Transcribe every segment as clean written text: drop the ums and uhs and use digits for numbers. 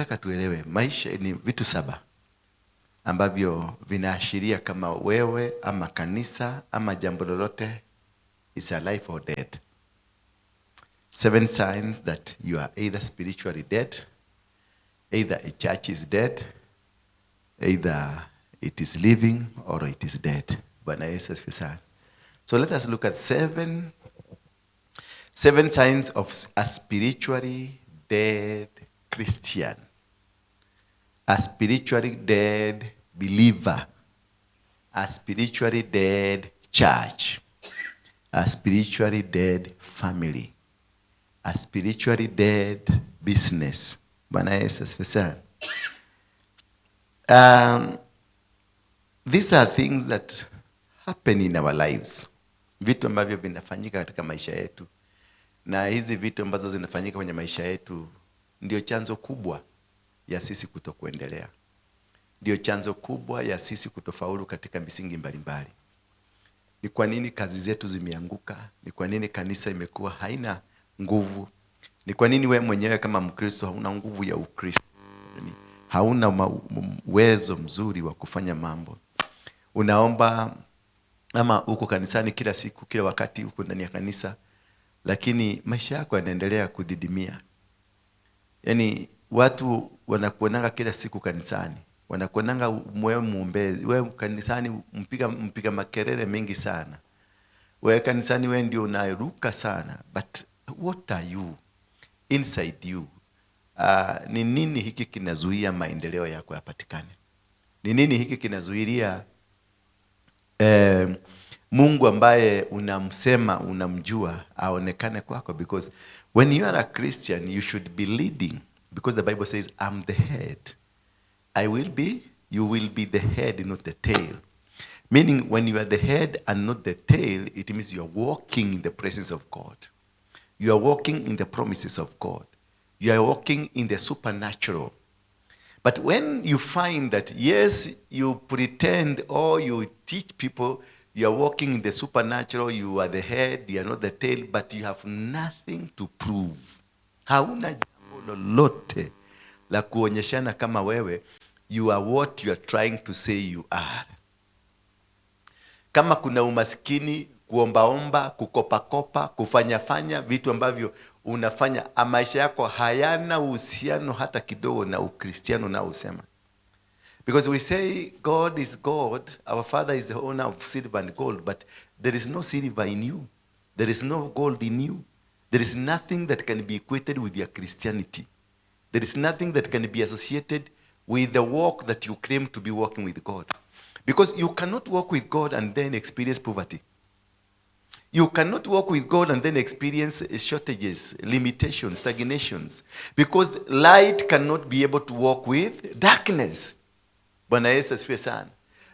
Nataka tuelewe maisha ni vitu saba ambavyo vinaashiria kama wewe ama kanisa ama jambo lolote is alive or dead. Seven signs that you are either spiritually dead, either a church is dead, either it is living or it is dead. Bwana Yesu asifiwe sana. So let us look at seven signs of a spiritually dead Christian, a spiritually dead believer, a spiritually dead church, a spiritually dead family, a spiritually dead business. Bwana Yesu asifiwe sana. These are things that happen in our lives, vitu ambavyo vinafanyika katika maisha yetu, na hizi vitu ambazo zinafanyika kwenye maisha yetu ndio chanzo kubwa ya sisi kutokuendelea, ndio chanzo kubwa ya sisi kutofaulu katika misingi mbalimbali. Ni kwa nini kazi zetu zimeanguka? Ni kwa nini kanisa imekuwa haina nguvu? Ni kwa nini we mwenyewe kama Mkristo hauna nguvu ya Ukristo? Yaani, hauna uwezo mzuri wa kufanya mambo. Unaomba ama uko kanisani kila siku, kila wakati uko ndani ya kanisa, lakini maisha yako yanaendelea kudidimia. Yaani watu wanakuonanga kila siku kanisani, wanakuonanga wewe muombezi, wewe kanisani mpiga makelele mengi sana, wewe kanisani wewe ndio unaruka sana, but what are you inside you? Ni nini hiki kinazuia maendeleo yako yapatikane? Ni nini hiki kinazuilia Mungu ambaye unamsema unamjua aonekane kwako? Because when you are a Christian, you should be leading, because the Bible says, "I'm the head. I will be You will be the head, not the tail." Meaning, when you are the head and not the tail, it means you are walking in the presence of God, you are walking in the promises of God, you are walking in the supernatural. But when you find that, yes, you pretend or you teach people you are walking in the supernatural, you are the head, you are not the tail, but you have nothing to prove. Hauna jambo lolote la kuonyeshana kama wewe you are what you are trying to say you are. Kama kuna umaskini, kuombaomba, kukopakopa, kufanyafanya vitu ambavyo unafanya, maisha yako hayana uhusiano hata kidogo na Ukristiano unaosema. Because we say God is God, our Father is the owner of silver and gold, but there is no silver in you. There is no gold in you. There is nothing that can be equated with your Christianity. There is nothing that can be associated with the walk that you claim to be walking with God. Because you cannot walk with God and then experience poverty. You cannot walk with God and then experience shortages, limitations, stagnations. Because light cannot be able to walk with darkness. Bwana Yesu asifiwe sana.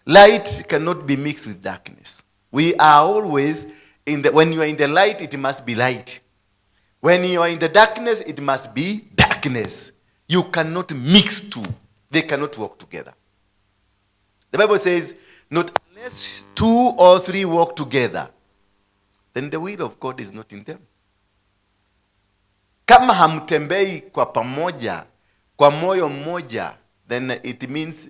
Light cannot be mixed with darkness. We are always in the when you are in the light, it must be light. When you are in the darkness, it must be darkness. You cannot mix two. They cannot work together. The Bible says, "Not unless two or three walk together, then the will of God is not in them." Kama hamtembei kwa pamoja, kwa moyo mmoja, then it means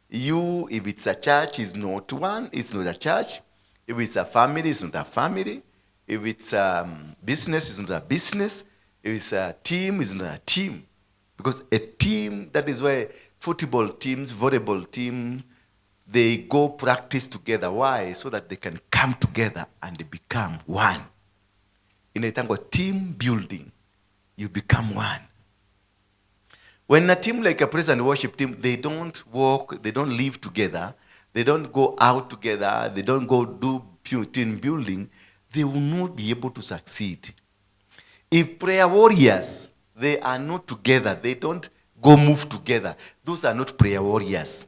you, if it's a church, is not one, it's not a church. If it's a family, it's not a family. If it's a business, it's not a business. If it's a team, it's not a team. Because a team, that is why football teams, volleyball team, they go practice together. Why? So that they can come together and become one. Inaitangwa team building. You become one. When a team like a praise and worship team, they don't walk, they don't live together, they don't go out together, they don't go do team building, they will not be able to succeed. If prayer warriors, they are not together, they don't go move together, those are not prayer warriors.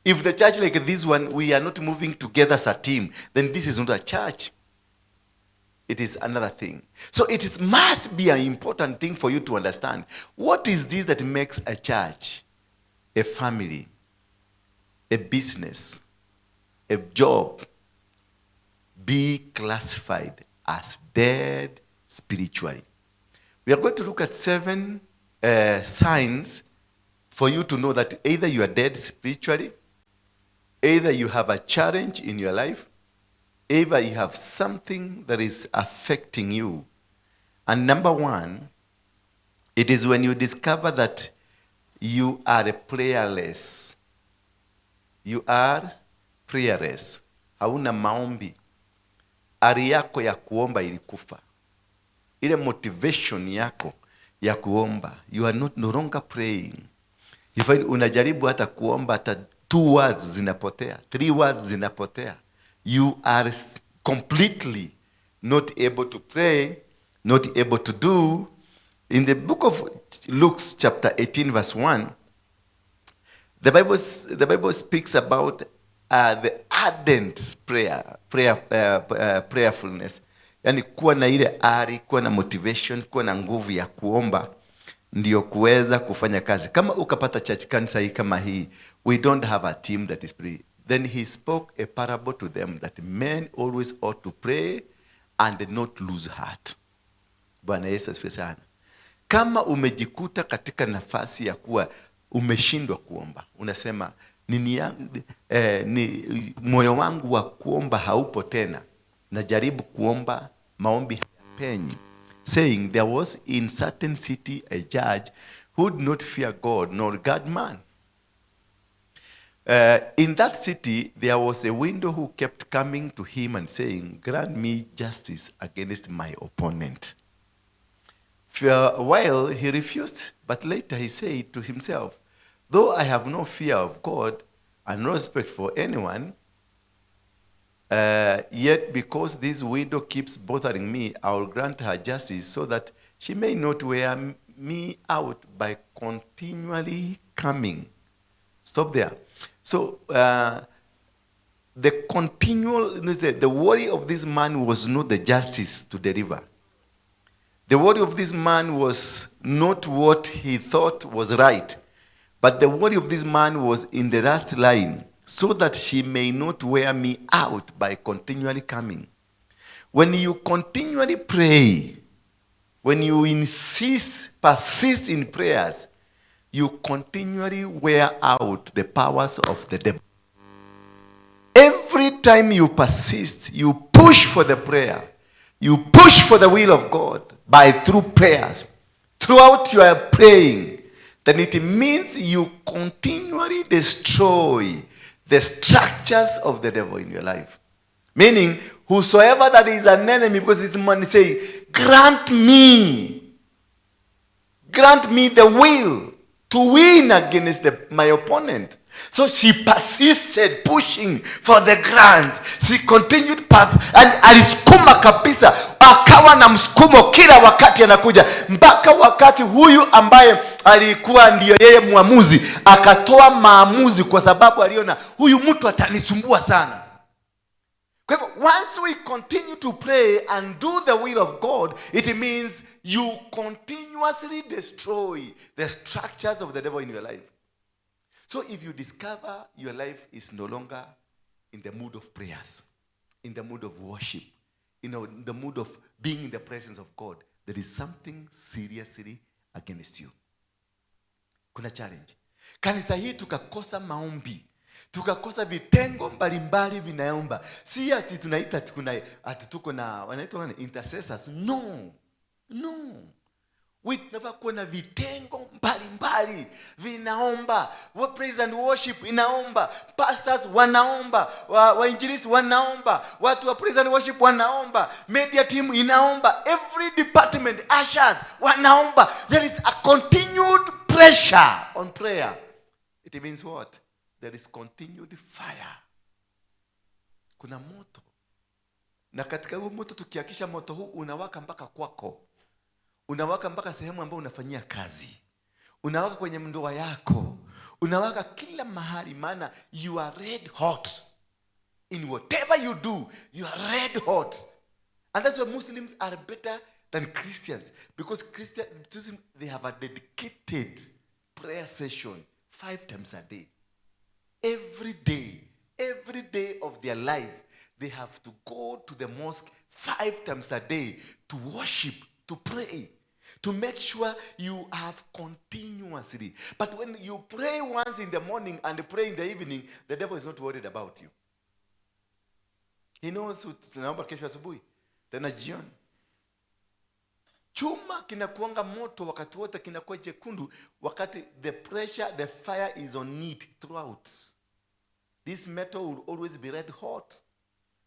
If the church like this one, we are not moving together as a team, then this is not a church. It is another thing. So it is must be an important thing for you to understand. What is this that makes a church, a family, a business, a job be classified as dead spiritually? We are going to look at seven signs. For you to know that either you are dead spiritually, either you have a challenge in your life, either you have something that is affecting you. And number one, it is when you discover that you are prayerless. You are prayerless. Hauna maombi. Ari yako ya kuomba ilikufa. Ile motivation yako ya kuomba, you are not no longer praying. You find unajaribu hata kuomba, hata two words zinapotea, three words zinapotea. You are completely not able to pray, not able to do. In the book of Luke chapter 18 verse 1, the Bible speaks about the ardent prayerfulness. Yani kuwa na ile ari, kuwa na motivation, kuwa na nguvu ya kuomba ndio kuweza kufanya kazi. Kama ukapata church, kanisa hii kama hii, we don't have a team that is praying. Then he spoke a parable to them that men always ought to pray and not lose heart. Bwana Yesu asifiwe sana. Kama umejikuta katika nafasi ya kuwa umeshindwa kuomba, unasema nini ya, ni moyo wangu wa kuomba haupo tena, najaribu kuomba, maombi hayapenyi. Saying there was in certain city a judge who did not fear God nor regard man. In that city, there was a widow who kept coming to him and saying, "Grant me justice against my opponent." For a while he refused, but later he said to himself, "Though I have no fear of God and no respect for anyone, yet because this widow keeps bothering me, I will grant her justice so that she may not wear me out by continually coming." Stop there. So the continual, the worry of this man was not the justice to deliver. The worry of this man was not what he thought was right, but the worry of this man was in the last line, "so that she may not wear me out by continually coming." When you continually pray, when you insist, persist in prayers, you continually wear out the powers of the devil. Every time you persist, you push for the prayer, you push for the will of God by through prayers. Throughout your praying, then it means you continually destroy the structures of the devil in your life. Meaning, whosoever that is an enemy, because this man is saying, "Grant me the will to win against my opponent." So she persisted pushing for the grant. She continued and alisukuma kabisa, akawa na msukumo kila wakati anakuja, mpaka wakati huyu ambaye alikuwa ndiyo yeye mwamuzi akatoa maamuzi, kwa sababu aliona huyu mtu atanisumbua sana. Kwa hivyo once we continue to pray and do the will of God, it means you continuously destroy the structures of the devil in your life. So if you discover your life is no longer in the mood of prayers, in the mood of worship, in the mood of being in the presence of God, there is something seriously against you. Kuna challenge. Kanisa hii tukakosa maombi, tukakosa vitengo mbalimbali vinaomba. Si ati tunaita kuna ati tuko na wanaitwa nani, intercessors. No. No. We tunafaa kuwa na vitengo mbalimbali vinaomba. Praise and worship inaomba, pastors wanaomba, wainjilisti wanaomba, watu wa praise and worship wanaomba, media team inaomba, every department, ushers wanaomba. There is a continued pressure on prayer. It means what? There is continued fire. Kuna moto, na katika huu moto, tukihakikisha moto huu unawaka mpaka kwako, unawaka mpaka sehemu ambayo unafanyia kazi, unawaka kwenye ndoa yako, unawaka kila mahali, maana you are red hot in whatever you do. You are red hot, and that's why Muslims are better than Christians, because Christians, they have a dedicated prayer session five times a day. Every day, every day of their life, they have to go to the mosque five times a day to worship, to pray. To make sure you have continuously. But when you pray once in the morning and pray in the evening, the devil is not worried about you. He knows tunaomba kesho asubuhi, tena jioni. Chuma kinakuanga moto wakati wote, kinakuwa jekundu wakati the pressure, the fire is on it throughout. This metal will always be red hot,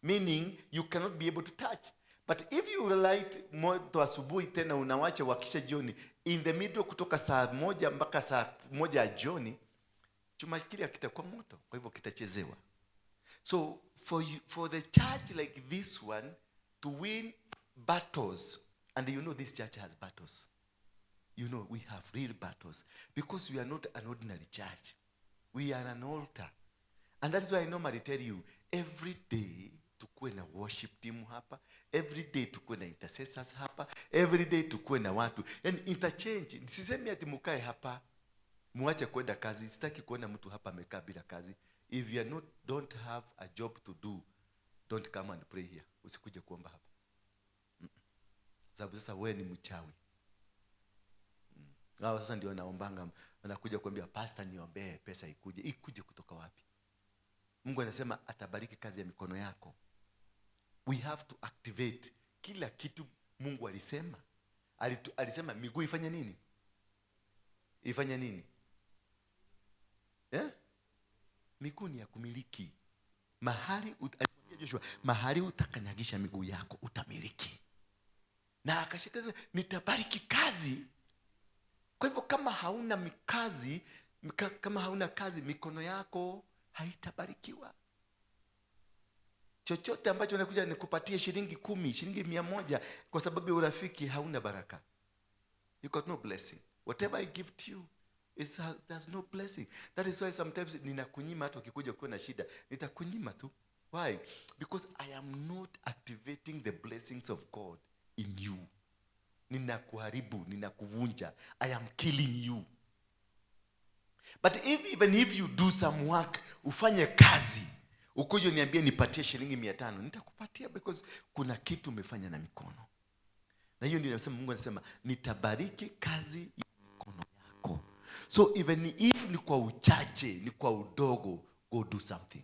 meaning you cannot be able to touch. But if you light moto asubuhi tena unawacha wakisha jioni, in the middle kutoka saa 1 mpaka saa 1 ya jioni, chuma kile kitakuwa moto, kwa hivyo kitachezewa. So for you, for the church like this one to win battles, and you know this church has battles. You know we have real battles because we are not an ordinary church. We are an altar. And that is why I normally tell you, every day tukuwe na worship team hapa, every day tukuwe na intercessors hapa, every day tukuwe na watu. And interchange. Sisemi ati mukae hapa, muache kwenda kazi. Sitaki kuona mtu hapa amekaa bila kazi. If you are not, don't have a job to do, don't come and pray here. Usikuje kuomba hapa. Sababu sasa wewe ni mchawi. Hao sasa ndio wanaombanga, wanakuja kuambia, "Pastor, niombee pesa ikuje." Ikuje kutoka wapi? Mungu anasema atabariki kazi ya mikono yako. We have to activate kila kitu Mungu alisema. Alisema miguu ifanye nini? Ifanye nini? Eh? Miguu ni ya kumiliki. Alimwambia Joshua, mahali utakanyagisha miguu yako utamiliki. Na akashika, nitabariki kazi. Kwa hivyo kama hauna mikazi, kama hauna kazi, mikono yako haitabarikiwa. Chochote ambacho nakuja nikupatie shilingi 10, shilingi 100, kwa sababu ya urafiki, hauna baraka. You got no blessing. Whatever I give to you, there's no blessing. That is why sometimes ninakunyima. Hata ukikuja kuwa na shida, nitakunyima tu. Why? Because I am not activating the blessings of God in you. Ninakuharibu, ninakuvunja. I am killing you. But if, even if you do some work, ufanye kazi, ukuje uniambie nipatie shilingi 500, nitakupatia because kuna kitu umefanya na mikono. Na hiyo ndio nasema, Mungu anasema nitabariki kazi ya mikono yako. So even if ni kwa uchache, ni kwa udogo, go do something.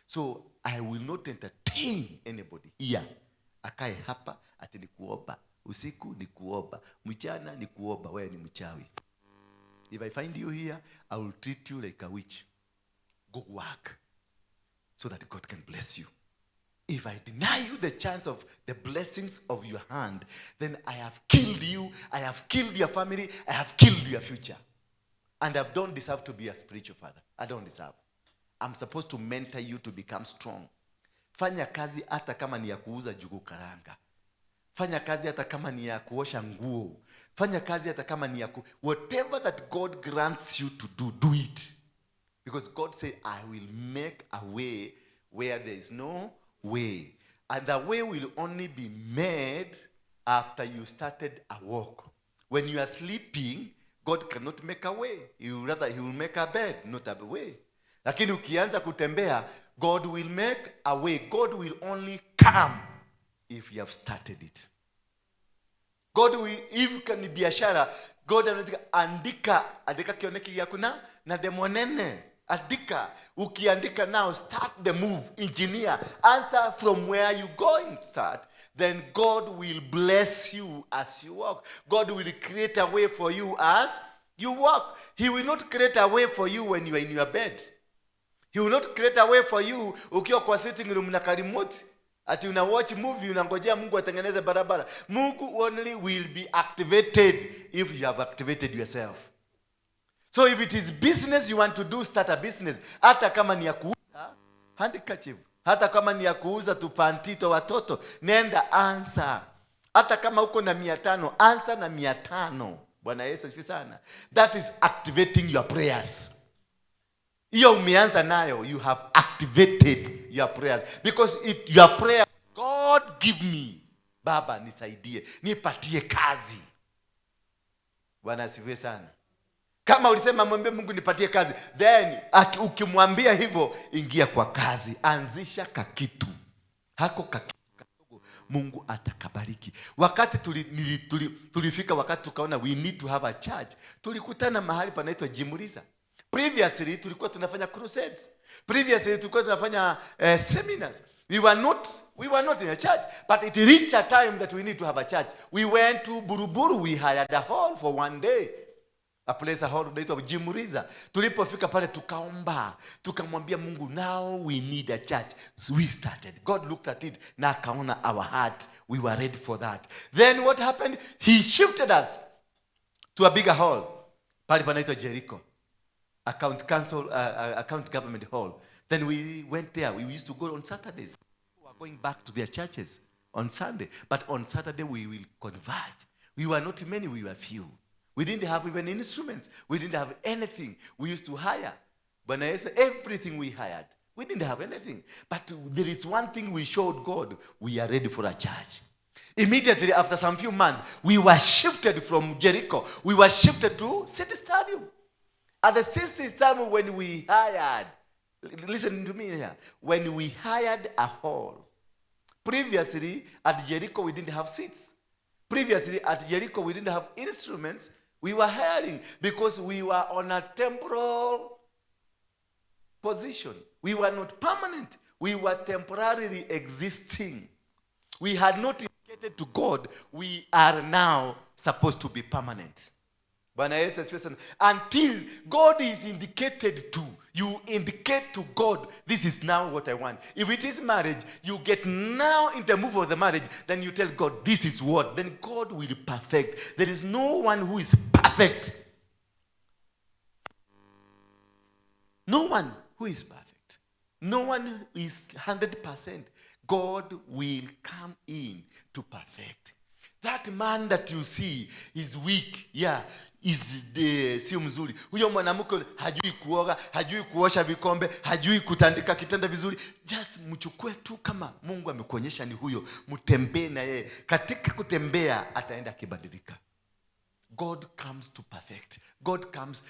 So I will not entertain anybody here akae hapa ati ni kuomba usiku, ni kuomba mchana, ni kuomba. Wewe ni mchawi. If I find you here, I will treat you like a witch. Go work so that God can bless you. If I deny you the chance of the blessings of your hand, then I have killed you, I have killed your family, I have killed your future. And I don't deserve to be a spiritual father. I don't deserve. I'm supposed to mentor you to become strong. Fanya kazi hata kama ni ya kuuza njugu karanga. Fanya kazi hata kama ni ya kuosha nguo. Fanya kazi hata kama ni ya ku... Whatever that God grants you to do, do it. Because God said, "I will make a way where there is no way." And the way will only be made after you started a walk. When you are sleeping, God cannot make a way. He will make a bed, not a way. Lakini ukianza kutembea, God will make a way. God will only come if you have started it. God will, if ni biashara, God anaweza andika, andika kioneki gĩaku na ndemwa nene. Andika. Ukiandika now, start the move. Engineer, answer from where you going to start. Then God will bless you as you walk. God will create a way for you as you walk. He will not create a way for you when you are in your bed. He will not create a way for you ukiwa kwa sitting room na karemote, ati una watch movie, unangojea Mungu atengeneze barabara. Mungu only will be activated if you have activated yourself. So if it is business you want to do, start a business. Hata kama ni ya kuuza handkerchief, hata kama ni ya kuuza tupanty twa watoto, nenda anza. Hata kama uko na 500, anza na 500. Bwana Yesu asifiwe sana. That is activating your prayers. Hiyo umeanza nayo, you have activated your prayers, because your prayer, "God, give me, Baba nisaidie, nipatie kazi." Bwana asifiwe sana. Kama ulisema mwambie Mungu nipatie kazi, then ukimwambia hivyo, ingia kwa kazi, anzisha kakitu hako, kakitu kadogo. Mungu atakabariki. Wakati tulifika wakati tukaona we need to have a church, tulikutana mahali panaitwa Jimuliza. Previously tulikuwa tunafanya crusades. Previously tulikuwa tunafanya seminars. We were not in a church, but it reached a time that we need to have a church. We went to Buruburu, we hired a hall for one day. A place, a hall inaitwa Jimuriza. Tulipofika pale tukaomba, tukamwambia Mungu, now we need a church. So we started. God looked at it na akaona our heart. We were ready for that. Then what happened? He shifted us to a bigger hall. Pale panaitwa Jericho. A county council, a county government hall. Then we went there. We used to go on Saturdays. We were going back to their churches on Sunday. But on Saturday, we will converge. We were not many, we were few. We didn't have even instruments. We didn't have anything. We used to hire. Bwana Yesu, everything we hired. We didn't have anything. But there is one thing we showed God. We are ready for a church. Immediately after some few months, we were shifted from Jericho. We were shifted to City Stadium. At the City Stadium, when we hired, listen to me here, when we hired a hall, previously at Jericho we didn't have seats. Previously at Jericho we didn't have instruments. We were hiring because we were on a temporal position. We were not permanent. We were temporarily existing. We had not indicated to God we are now supposed to be permanent. Bwana Yesu asifiwe sana. Until God is indicated to, you indicate to God, this is now what I want. If it is marriage, you get now in the move of the marriage, then you tell God, this is what. Then God will perfect. There is no one who is perfect. No one who is perfect. No one is 100%. God will come in to perfect. That man that you see is weak. Yeah, is the, sio mzuri. Huyo mwanamke hajui kuoga, hajui kuosha vikombe, hajui kutandika kitanda vizuri. Just mchukue tu kama Mungu amekuonyesha ni huyo, mtembee na yeye. Katika kutembea ataenda akibadilika. God comes to perfect. God comes,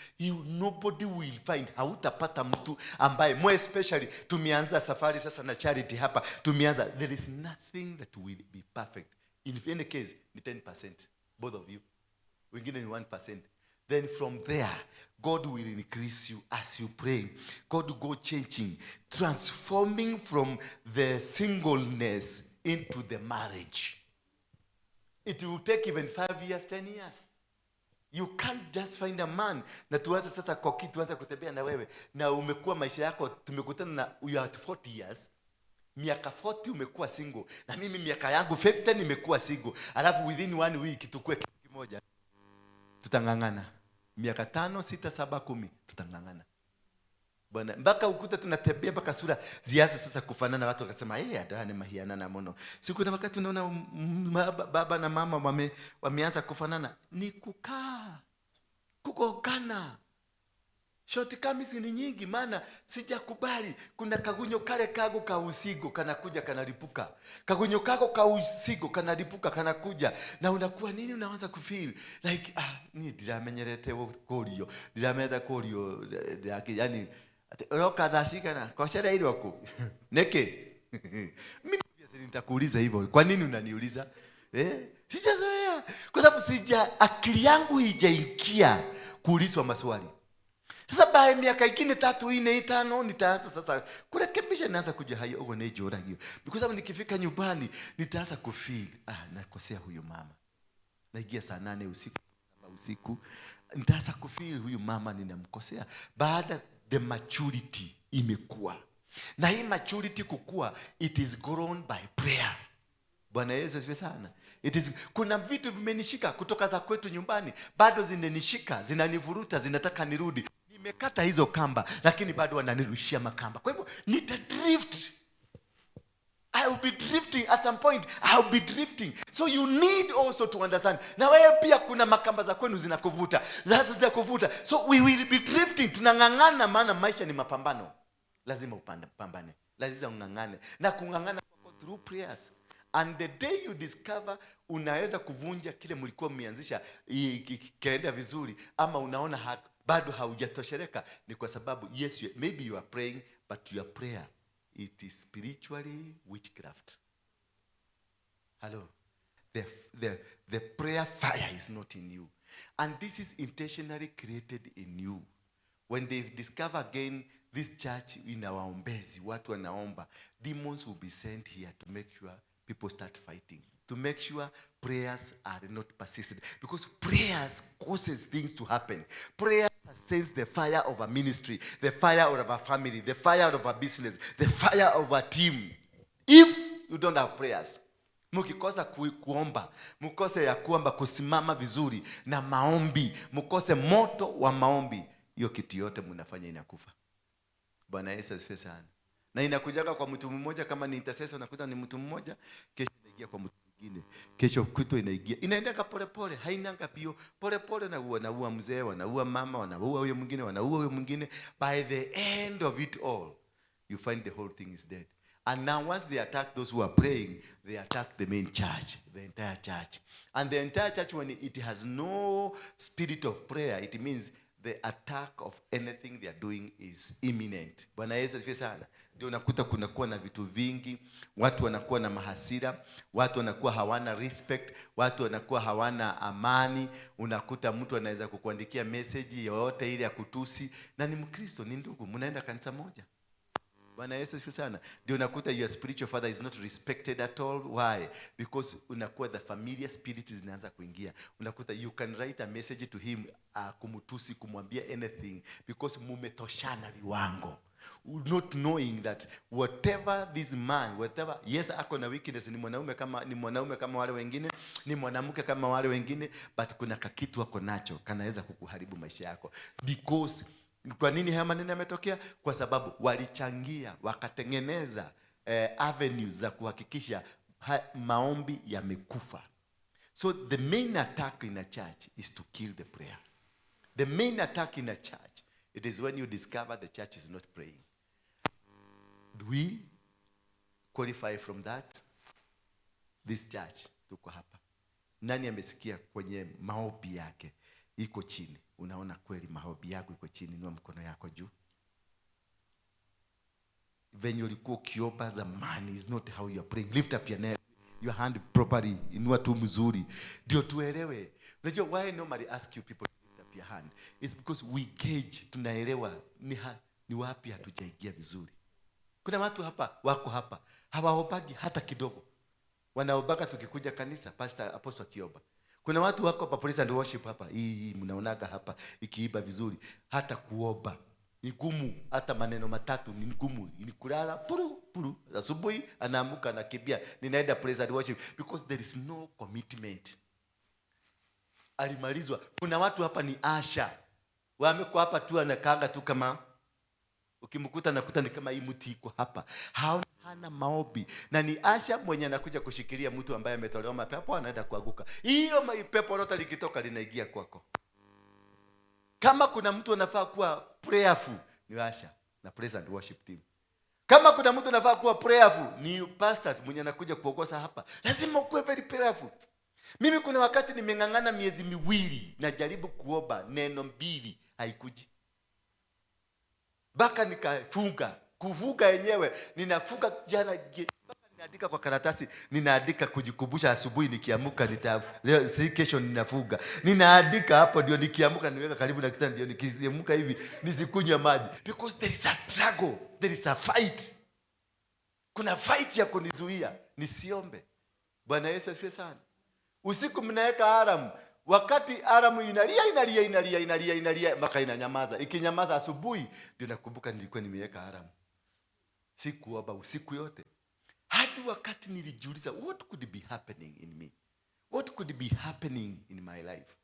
nobody will find. Hautapata mtu ambaye, more especially, tumeanza safari sasa na Charity hapa, tumeanza, there is nothing that will be perfect. In any case, ni 10%, both of you. Wengine ni 1%. Then from there, God will increase you as you pray. God will go changing, transforming from the singleness into the marriage. It will take even 5 years, 10 years. You can't just find a man na tuanze sasa koki, tuanze kutembea na wewe na umekuwa maisha yako, tumekutana na you are at 40 years, miaka 40 umekuwa single, na mimi miaka yangu 50 nimekuwa single, alafu within 1 week tukue kitu kimoja. Tutang'ang'ana miaka 5, 6, 7, 10 tutang'ang'ana bwana, mpaka ukuta tunatembea mpaka sura zianze sasa kufanana, watu wakasema hey, ada ni mahiana na mono. Siku na wakati unaona baba na mama wameanza kufanana, ni kukaa kugongana. Shortcomings ni nyingi, maana sijakubali. Kuna kagunyo kale kago ka usigo kanakuja kanalipuka, kagunyo kako ka usigo kanalipuka kanakuja, na unakuwa nini, unaanza kufeel like ni ndiramenyerete kurio, ndiramenyerete kurio yake, yani roka thashikana kwa sherehe ku neke. Mimi obviously nitakuuliza hivyo, kwa nini unaniuliza? Sijazoea, kwa sababu akili yangu haijaingia kuulizwa maswali. Sasa baada ya miaka ingine 3, 4, 5 nitaanza sasa kurekebisha, naanza kuja hayo ugo ne joragio. Because sababu nikifika nyumbani nitaanza kufeel, nakosea huyu mama. Naingia saa 8 usiku, 7 usiku, nitaanza kufeel huyu mama ninamkosea. Baada the maturity imekuwa. Na hii maturity kukua, it is grown by prayer. Bwana Yesu asifiwe sana. It is, kuna vitu vimenishika kutoka za kwetu nyumbani, bado zinanishika, zinanivuruta, zinataka nirudi. Nimekata hizo kamba, lakini bado wananirushia makamba. Kwa hivyo nita drift. I will be drifting at some point. I will be drifting. So you need also to understand. Na wewe pia kuna makamba za kwenu zinakuvuta. Lazima zinakuvuta. So we will be drifting. Tunang'ang'ana, maana maisha ni mapambano. Lazima upambane. Lazima ung'ang'ane. Na kung'ang'ana kwako through prayers. And the day you discover unaweza kuvunja kile mlikuwa mmeanzisha kikaenda vizuri, ama unaona bado haujatosheleka, ni kwa sababu yes, maybe you are praying, but your prayer, it is spiritually witchcraft. Hello. The prayer fire is not in you. And this is intentionally created in you. When they discover again this church in our ombezi, watu wanaomba, demons will be sent here to make sure people start fighting, to make sure prayers are not persisted. Because prayers causes things to happen. Prayer sustains the fire of a ministry, the fire of a family, the fire of a business, the fire of a team. If you don't have prayers, mkikosa kuomba, mkose ya kuomba kusimama vizuri na maombi, mkose moto wa maombi, hiyo kitu yote mnafanya inakufa. Bwana Yesu asifiwe sana. Na inakujaga kwa mtu mmoja, kama ni intercessor unakuta ni mtu mmoja, kesho inaingia kwa mtu mwingine, kesho kutwa inaingia, inaendaka polepole, hainanga bio, polepole na wanaua mzee, wanaua mama, wanaua huyo mwingine, wanaua huyo mwingine. By the end of it all, you find the whole thing is dead. And now once they attack those who are praying, they attack the main church, the entire church. And the entire church, when it has no spirit of prayer, it means the attack of anything they are doing is imminent. Bwana Yesu asifiwe sana. Ndio unakuta kunakuwa na vitu vingi, watu wanakuwa na mahasira, watu wanakuwa hawana respect, watu wanakuwa hawana amani. Unakuta mtu anaweza kukuandikia message yoyote ile ya kutusi, na ni Mkristo, ni ndugu, mnaenda kanisa moja. Bwana Yesu asifiwe sana. Ndio unakuta your spiritual father is not respected at all. Why? Because unakuwa the familiar spirits zinaanza kuingia. Unakuta you can write a message to him, kumutusi, kumwambia anything, because mumetoshana viwango. Not knowing that whatever this man, whatever, yes, ako na weakness, ni mwanaume kama wale wengine, ni mwanamke kama wale wengine, but kuna kakitu ako nacho kanaweza kukuharibu maisha yako. Because kwa nini haya maneno yametokea? Kwa sababu walichangia wakatengeneza avenues za kuhakikisha maombi yamekufa. So the main attack in a church is to kill the prayer. The main attack in a church, it is when you discover the church is not praying. Do we qualify from that? This church, tuko hapa. Nani amesikia kwenye maombi yake iko chini? Unaona kweli maombi yako iko chini, inua mkono yako juu. Venye ulikuwa ukiomba zamani is not how you are praying. Lift up your hand properly, inua tu mzuri ndio tuelewe. Unajua why I normally ask you people to lift up your hand? It's because we gauge, tunaelewa ni wapi hatujaingia vizuri. Kuna watu hapa wako hapa hawaombagi hata kidogo, wanaombaga tukikuja kanisa, pastor apostle akiomba. Kuna watu wako hapa praise and worship hapa, hii mnaonaga hapa ikiiba vizuri, hata kuomba ni gumu, hata maneno matatu ni ngumu, ni kulala puru puru, asubuhi anaamuka anakimbia, ninaenda praise and worship, because there is no commitment. Alimalizwa. Kuna watu hapa ni usher, wamekuwa hapa tu, anakaanga tu, kama ukimkuta nakuta ni kama hii mti iko hapa, hana maombi, na ni usher mwenye anakuja kushikilia mtu ambaye ametolewa mapepo, anaenda kuanguka. Hiyo pepo lote likitoka linaingia kwako. Kama kuna mtu anafaa kuwa prayerful ni usher na praise and worship team. Kama kuna mtu anafaa kuwa prayerful ni pastors mwenye anakuja kuongoza hapa, lazima ukuwe very prayerful. Mimi kuna wakati nimeng'ang'ana miezi 2 najaribu kuomba neno 2 haikuji, mpaka nikafunga. Kufunga yenyewe ninafunga jana, mpaka ninaandika kwa karatasi, ninaandika kujikumbusha asubuhi nikiamka, leo si kesho ninafunga, ninaandika hapo ndio nikiamka niweka karibu na kitanda, ndio nikiamka hivi nisikunywe maji, because there is a struggle, there is a fight. Kuna fight ya kunizuia nisiombe. Bwana Yesu asifiwe sana. Usiku mnaweka alarm, wakati alarm inalia inalia inalia inalia inalia mpaka inanyamaza. Ikinyamaza asubuhi ndio nakumbuka nilikuwa nimeweka alarm. Sikuomba usiku yote. Hadi wakati nilijiuliza, what could be happening in me? What could be happening in my life?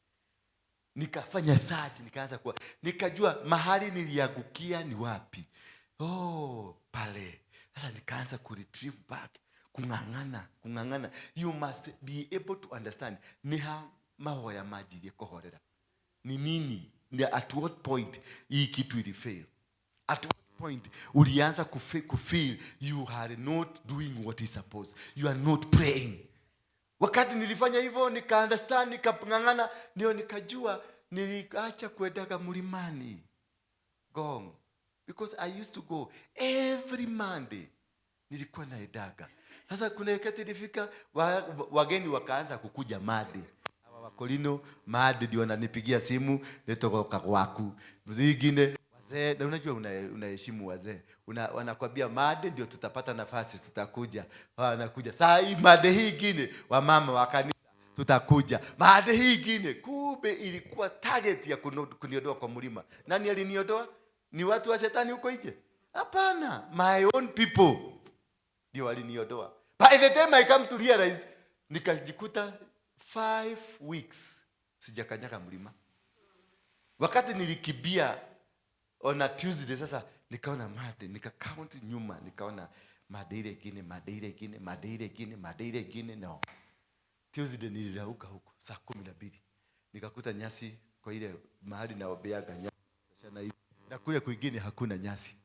Nikafanya search, nikaanza kuwa, nikajua mahali niliangukia ni wapi. Oh, pale. Sasa nikaanza ku retrieve back, kung'ang'ana, kung'ang'ana. You must be able to understand ni ha mahoya majirie kuhorera. Ni nini? Ni at what point hii kitu ilifail? At what point ulianza kufeel you are not doing what is supposed? You are not praying. Wakati nilifanya hivyo nika understand, nikang'ang'ana, ndio nikajua niliacha kuendaga mlimani Ngong, because I used to go every Monday. Nilikuwa naendaga. Sasa kuna wakati ilifika wageni wakaanza kukuja Made. Hawa wakolino Made ndio wananipigia simu nitoka gwaku. Zingine wazee, na unajua unaheshimu wazee. Wanakwambia Made ndio tutapata nafasi, tutakuja. Wanakuja. Saa hii Made hii ingine wamama wa kanisa tutakuja. Made hii ingine, kumbe ilikuwa target ya kuniondoa kwa mlima. Nani aliniondoa? Ni watu wa shetani huko nje? Hapana, my own people ndio waliniondoa. By the time I come to realize, nikajikuta 5 weeks sijakanyaga mlima. Wakati nilikimbia on a Tuesday, sasa nikaona Made, nika count nyuma, nikaona Made ile ingine, Made ile ingine, Made ile ingine, Made ile ingine, no. Tuesday nilirauka huko saa 12. Nikakuta nyasi kwa ile mahali naombeaga nyasi. Na kule kwingine hakuna nyasi.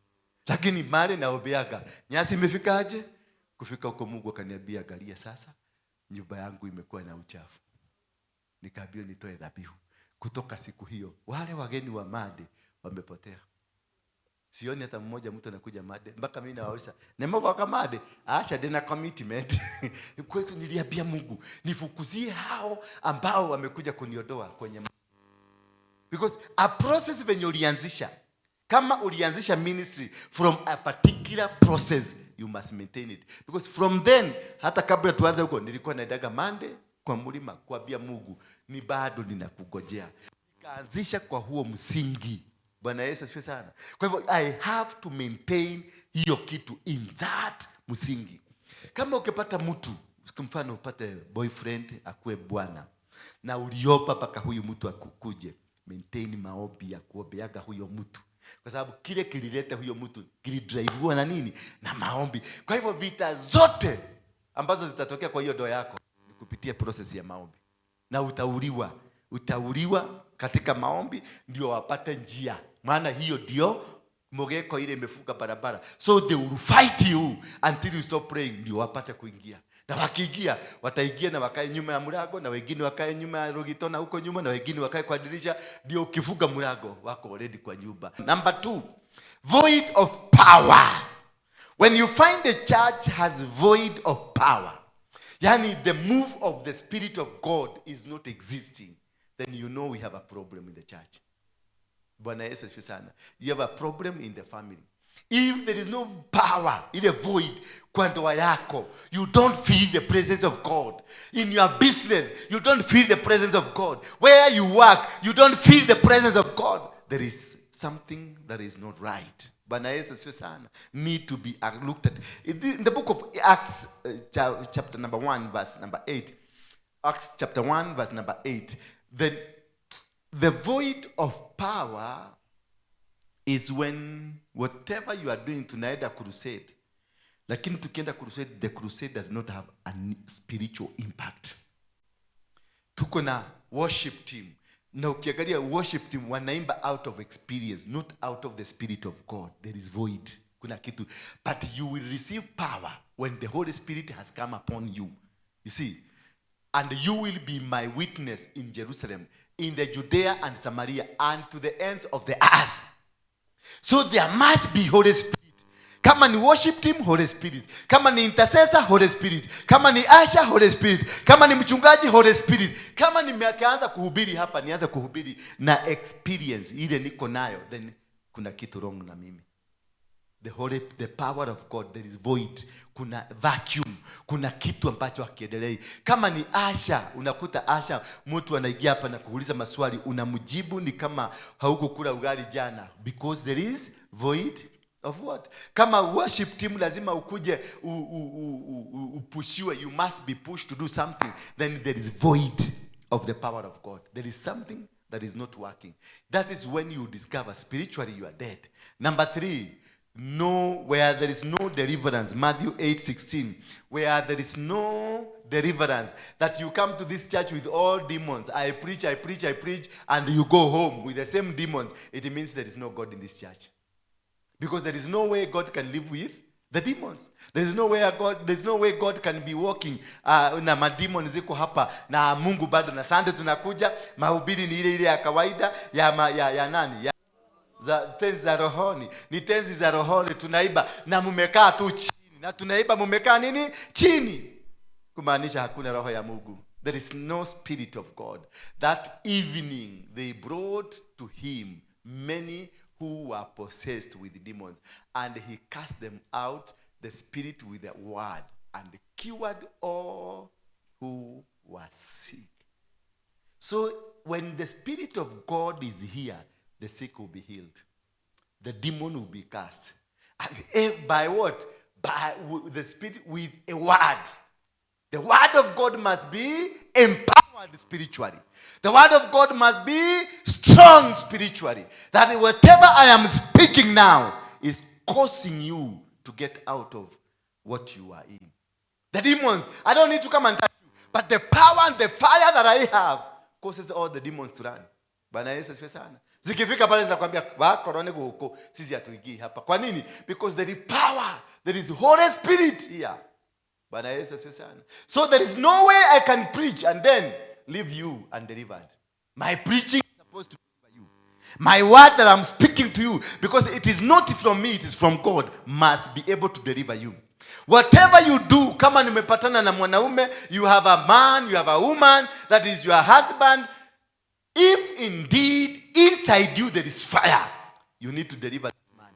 Lakini mahali naombeaga nyasi imefikaje? Kufika huko Mungu akaniambia, angalia sasa nyumba yangu imekuwa na uchafu. Nikaambiwa nitoe dhabihu. Kutoka siku hiyo wale wageni wa Made wamepotea. Sioni hata mmoja mtu anakuja Made. Mpaka mimi nawauliza, "Nemo kwa Made?" Acha dena commitment. Kwetu niliambia Mungu, nifukuzie hao ambao wamekuja kuniondoa kwenye because a process venye ulianzisha, kama ulianzisha ministry from a particular process, you must maintain it. Because from then, hata kabla tuanze huko, nilikuwa naendaga Monday kwa mlima kuambia Mungu, ni bado ninakugojea. Nikaanzisha kwa huo msingi. Bwana Yesu asifiwe sana. Kwa hivyo I have to maintain hiyo kitu in that msingi. Kama ukipata mtu, kwa mfano upate boyfriend akuwe bwana, na uliomba mpaka huyu mtu akukuje, maintain maombi ya kuombeaga huyo mtu, kwa sababu kile kilileta huyo mtu kilidriviwa na nini? Na maombi. Kwa hivyo vita zote ambazo zitatokea kwa hiyo ndoa yako ni kupitia process ya maombi, na utauliwa katika maombi ndio wapate njia, maana hiyo ndio mogeko ile imefunga barabara, so they will fight you until you stop praying ndio wapate kuingia. Na wakiingia wataingia na wakae nyuma ya mlango, na wengine wakae nyuma ya rugito na huko nyuma, na wengine wakae kwa dirisha, ndio ukifunga mlango wako already kwa nyumba. Number 2, void of power. When you find the church has void of power, yani the move of the Spirit of God is not existing, then you know we have a problem in the church. Bwana Yesu asifiwe sana. You have a problem in the family. If there is no power, ile void kwa ndoa yako, you don't feel the presence of God. In your business, you don't feel the presence of God. Where you work, you don't feel the presence of God. There is something that is not right. Bwana Yesu asifiwe sana. Need to be looked at. In the book of Acts, chapter number 1, verse number 8. Acts chapter 1, verse number 8. The void of power is when whatever you are doing, tunaenda crusade. Lakini tukienda crusade, the crusade does not have a spiritual impact. Tuko na worship team. Na ukiangalia worship team wanaimba out of experience, not out of the Spirit of God. There is void. Kuna kitu. But you will receive power when the Holy Spirit has come upon you. You see? And you will be my witness in Jerusalem, in the Judea and Samaria, and to the ends of the earth. So there must be Holy Spirit. Kama ni worship team, Holy Spirit. Kama ni intercessor, Holy Spirit. Kama ni usher, Holy Spirit. Kama ni mchungaji, Holy Spirit. Kama nimeanza kuhubiri hapa, nianze kuhubiri na experience ile niko nayo, then kuna kitu wrong na mimi. The power of God, there is void. Kuna vacuum, kuna kitu ambacho hakiendelei. Kama ni usher, unakuta usher, mtu anaingia hapa na kuuliza maswali, unamjibu ni kama haukukula ugali jana, because there is void of what? Kama worship team lazima ukuje upushiwe, you must be pushed to do something, then there is void of the power of God. There is something that is not working. That is when you discover spiritually you are dead. Number 3, no, where there is no deliverance, Matthew 8:16, where there is no deliverance, that you come to this church with all demons. I preach, I preach, I preach, and you go home with the same demons. It means there is no God in this church. Because there is no way God can live with the demons. There is no way God, there is no way God can be walking, na mademon ziko hapa na Mungu bado, na Sunday tunakuja mahubiri ni ile ile ya kawaida ya ma, ya, ya nani? Ya, za tenzi za rohoni. Ni tenzi za rohoni tunaiba na mmekaa tu chini. Na tunaimba mumekaa nini? Chini. Kumaanisha hakuna roho ya Mungu. There is no spirit of God. That evening they brought to him many who were possessed with demons, and he cast them out, the spirit, with the word, and cured all who were sick. So when the Spirit of God is here, the sick will be healed. The demon will be cast. And by what? By the Spirit with a word. The word of God must be empowered spiritually. The word of God must be strong spiritually. That whatever I am speaking now is causing you to get out of what you are in. The demons, I don't need to come and touch you. But the power and the fire that I have causes all the demons to run. Bwana Yesu asifiwe sana. Zikifika pale zinakwambia, "Wakorwo ni guku, sisi hatuingii hapa." Kwa nini? Because there is power, there is Holy Spirit here. Bwana Yesu asifiwe sana. So there is no way I can preach and then leave you undelivered. My preaching is supposed to deliver you. My word that I'm speaking to you, because it is not from me, it is from God, must be able to deliver you. Whatever you do, kama nimepatana na mwanaume, you have a man, you have a woman, that is your husband. If indeed inside you there is fire, you need to deliver that man.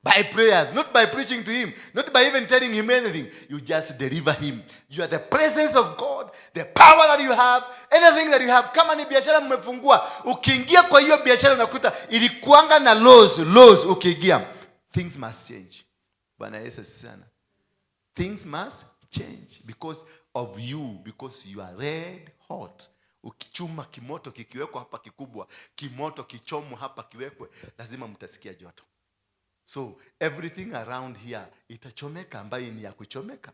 By prayers, not by preaching to him, not by even telling him anything. You just deliver him. You are the presence of God, the power that you have, anything that you have. Kama ni biashara mmefungua, ukiingia kwa hiyo biashara unakuta ilikuanga na loss, loss, ukiingia. Things must change. Bwana Yesu asifiwe sana. Things must change because of you, because you are red hot. Ukichuma kimoto kikiwekwa hapa kikubwa, kimoto kichomwa hapa kiwekwe, lazima mtasikia joto. So everything around here itachomeka, ambayo ni ya kuchomeka.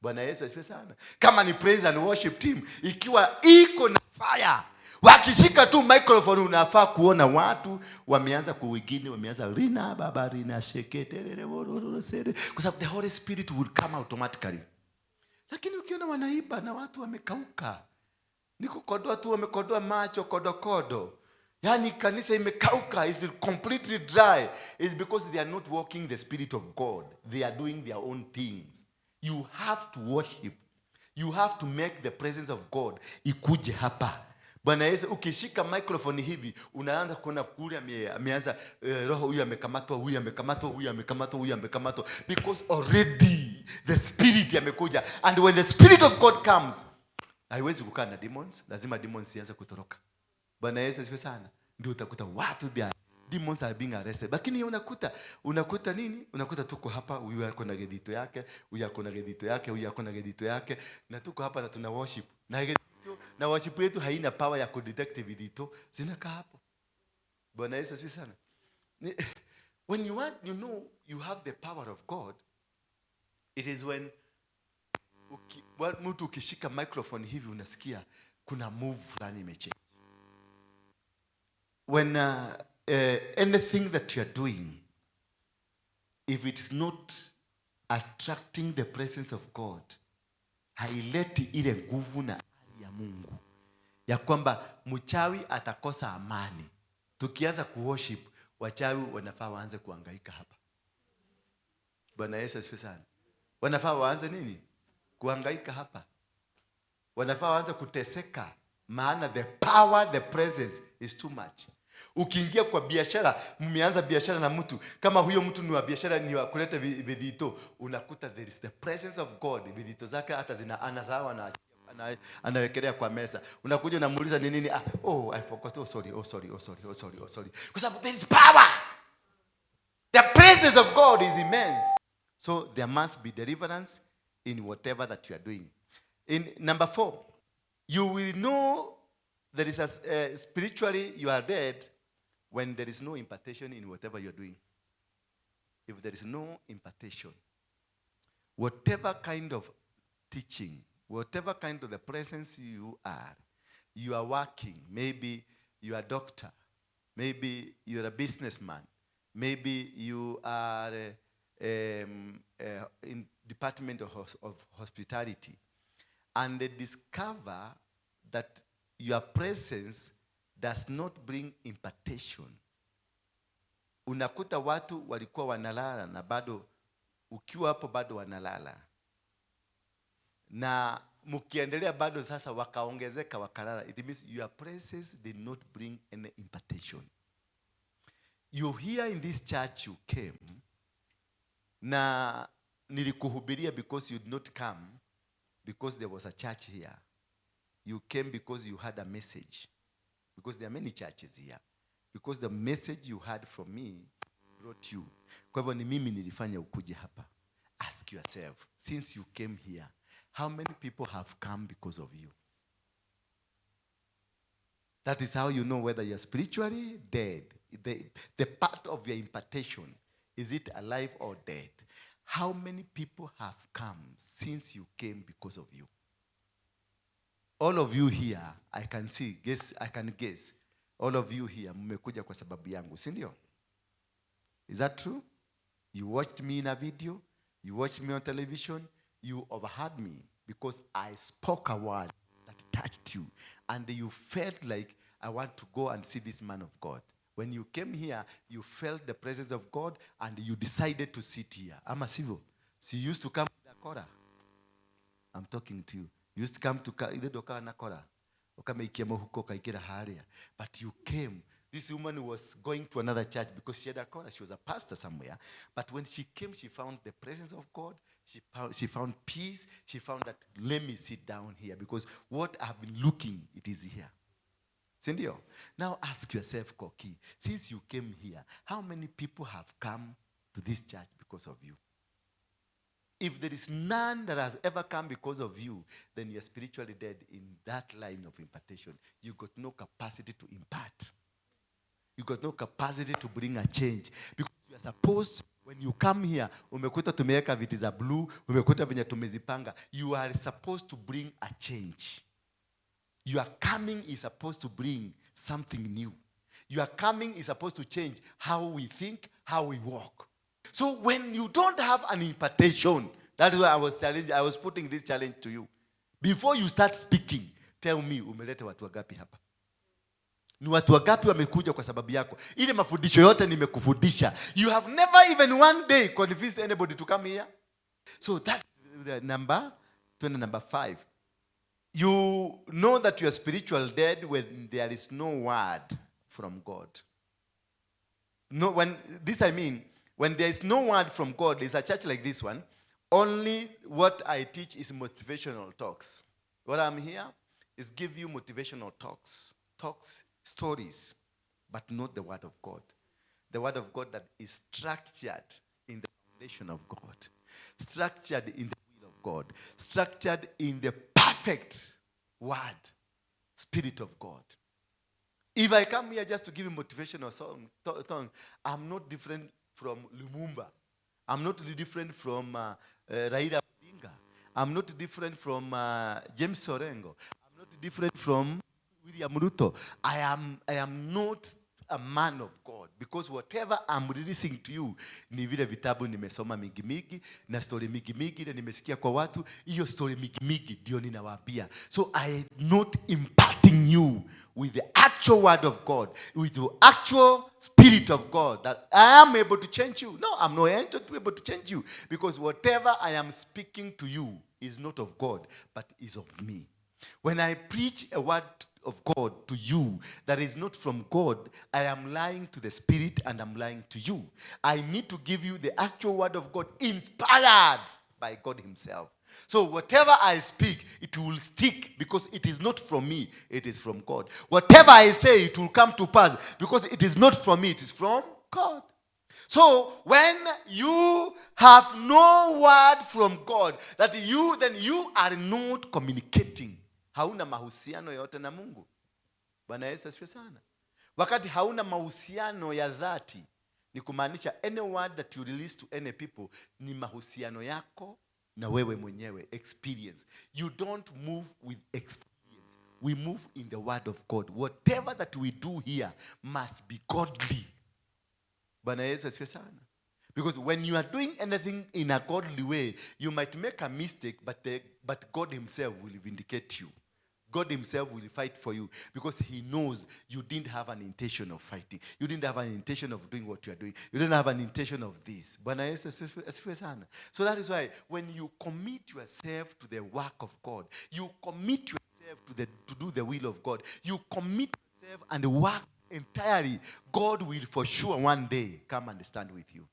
Bwana Yesu asifiwe sana. Kama ni praise and worship team, ikiwa iko na fire, wakishika tu microphone, unafaa kuona watu wameanza kuwigine, wameanza rina baba rina sheketerere wororo sere, kwa sababu the Holy Spirit will come automatically. Lakini ukiona wanaimba na watu wamekauka, ni kukodoa tu, wamekodoa macho kodokodo, yaani kanisa imekauka, is completely dry, is because they are not walking the Spirit of God. They are doing their own things. You have to worship. You have to make the presence of God ikuje hapa. Bwana Yesu, ukishika microphone hivi, unaanza kuona kule ameanza roho, huyu amekamatwa, huyu amekamatwa, huyu amekamatwa, huyu amekamatwa, because already the Spirit amekuja. And when the Spirit of God comes, haiwezi kukaa na demons, lazima demons ianze kutoroka. Bwana Yesu asifiwe sana. Ndio utakuta watu, they are, demons are being arrested. Lakini unakuta nini? Unakuta tuko hapa, huyu ako na gedito yake, huyu ako na gedito yake, huyu ako na gedito yake, na tuko hapa na tuna worship. Na gedito na worship yetu haina power ya kudetect vidito, zinakaa hapo. Bwana Yesu asifiwe sana. When you want, you know you have the power of God, it is when mtu ukishika microphone hivi unasikia kuna move fulani imechange. When anything that you are doing, if it is not attracting the presence of God, haileti ile nguvu na hali ya Mungu ya kwamba mchawi atakosa amani. Tukianza kuworship, wachawi wanafaa waanze kuhangaika hapa. Bwana Yesu asifiwe sana. Wanafaa waanze nini? Kuhangaika hapa. Wanafaa waanze kuteseka, maana the power, the presence is too much. Ukiingia kwa biashara, mmeanza biashara na mtu, kama huyo mtu ni wa biashara, ni wa kuleta vidito, unakuta there is the presence of God. Vidito zake hata zina anazawa na anawekelea kwa meza. Unakuja unamuuliza, "Ni nini?" "Ah, oh, I forgot. Oh, sorry, oh, sorry, oh, sorry, oh, sorry, oh, sorry." Kwa sababu there is power. The presence of God is immense. So there must be deliverance in whatever that you are doing. In number four, you will know there is a spiritually you are dead when there is no impartation in whatever you are doing. If there is no impartation, whatever kind of teaching, whatever kind of the presence you are working, maybe you are a doctor, maybe you are a businessman, maybe you are in department of hospitality, and they discover that your presence does not bring impartation. Unakuta watu walikuwa wanalala na bado Ukiwa hapo bado wanalala, na mkiendelea bado sasa wakaongezeka wakalala. It means your presence did not bring any impartation. You here in this church, you came na nilikuhubiria because you did not come because there was a church here. You came because you had a message, because there are many churches here, because the message you had from me brought you. Kwa hivyo ni mimi nilifanya ukuje hapa. Ask yourself, since you came here, how many people have come because of you? That is how you know whether you're spiritually dead. The part of your impartation, is it alive or dead? How many people have come since you came because of you? All of you here, I can see, guess, I can guess. All of you here, mmekuja kwa sababu yangu, si ndio? Is that true? You watched me in a video, you watched me on television, you overheard me because I spoke a word that touched you, and you felt like, "I want to go and see this man of God." When you came here, you felt the presence of God and you decided to sit here. Ama sivyo? So you used to come with a kora. I'm talking to you. You used to come to ithe ndokaga na kora. Ukameikia mũhuko ukaingĩra harĩa. But you came. This woman was going to another church because she had a kora. She was a pastor somewhere. But when she came, she found the presence of God. She found peace. She found that, "Let me sit down here because what I've been looking, it is here." Sindio? Now ask yourself, Koki, since you came here, how many people have come to this church because of you? If there is none that has ever come because of you, then you're spiritually dead in that line of impartation. You got no capacity to impart. You got no capacity to bring a change. Because you are supposed, when you come here, umekuta tumeweka viti za blue, umekuta venye tumezipanga. You are supposed to bring a change. Your coming is supposed to bring something new. Your coming is supposed to change how we think, how we walk. So when you don't have an impartation, that is why I was putting this challenge to you. Before you start speaking, tell me, umeleta watu wangapi hapa? Ni watu wangapi wamekuja kwa sababu yako? Ile mafundisho yote nimekufundisha. You have never even one day convinced anybody to come here. So that the number, 20, number 5. You know that you are spiritual dead when there is no word from God. No, when this I mean, when there is no word from God, there's a church like this one. Only what I teach is motivational talks. What I'm here is give you motivational talks, talks, stories, but not the word of God. The word of God that is structured in the foundation of God, structured in the will of God, structured in the perfect word, Spirit of God. If I come here just to give you motivational song, tongue, I'm not different from Lumumba. I'm not different from Raila Odinga. I'm not different from James Orengo. I'm not different from William Ruto. I am not a man of God because whatever I'm releasing to you ni vile vitabu nimesoma mingi mingi na story mingi mingi ile nimesikia kwa watu. Hiyo story mingi mingi ndio ninawaambia. So I am not imparting you with the actual word of God, with the actual Spirit of God, that I am able to change you. No, I'm not able to change you because whatever I am speaking to you is not of God, but is of me. When I preach a word of God to you that is not from God, I am lying to the Spirit and I'm lying to you. I need to give you the actual word of God inspired by God Himself. So whatever I speak, it will stick because it is not from me, it is from God. Whatever I say, it will come to pass because it is not from me, it is from God. So when you have no word from God, that you then you are not communicating. Hauna mahusiano yote na Mungu. Bwana Yesu asifiwe sana. Wakati hauna mahusiano ya dhati, ni kumaanisha any word that you release to any people ni mahusiano yako na wewe mwenyewe, experience. You don't move with experience. We move in the word of God. Whatever that we do here must be godly. Bwana Yesu asifiwe sana. Because when you are doing anything in a godly way, you might make a mistake, but God Himself will vindicate you. God himself will fight for you because he knows you didn't have an intention of fighting. You didn't have an intention of doing what you are doing. You didn't have an intention of this. Bwana Yesu asifiwe sana. So that is why when you commit yourself to the work of God, you commit yourself to do the will of God, you commit yourself and work entirely, God will for sure one day come and stand with you.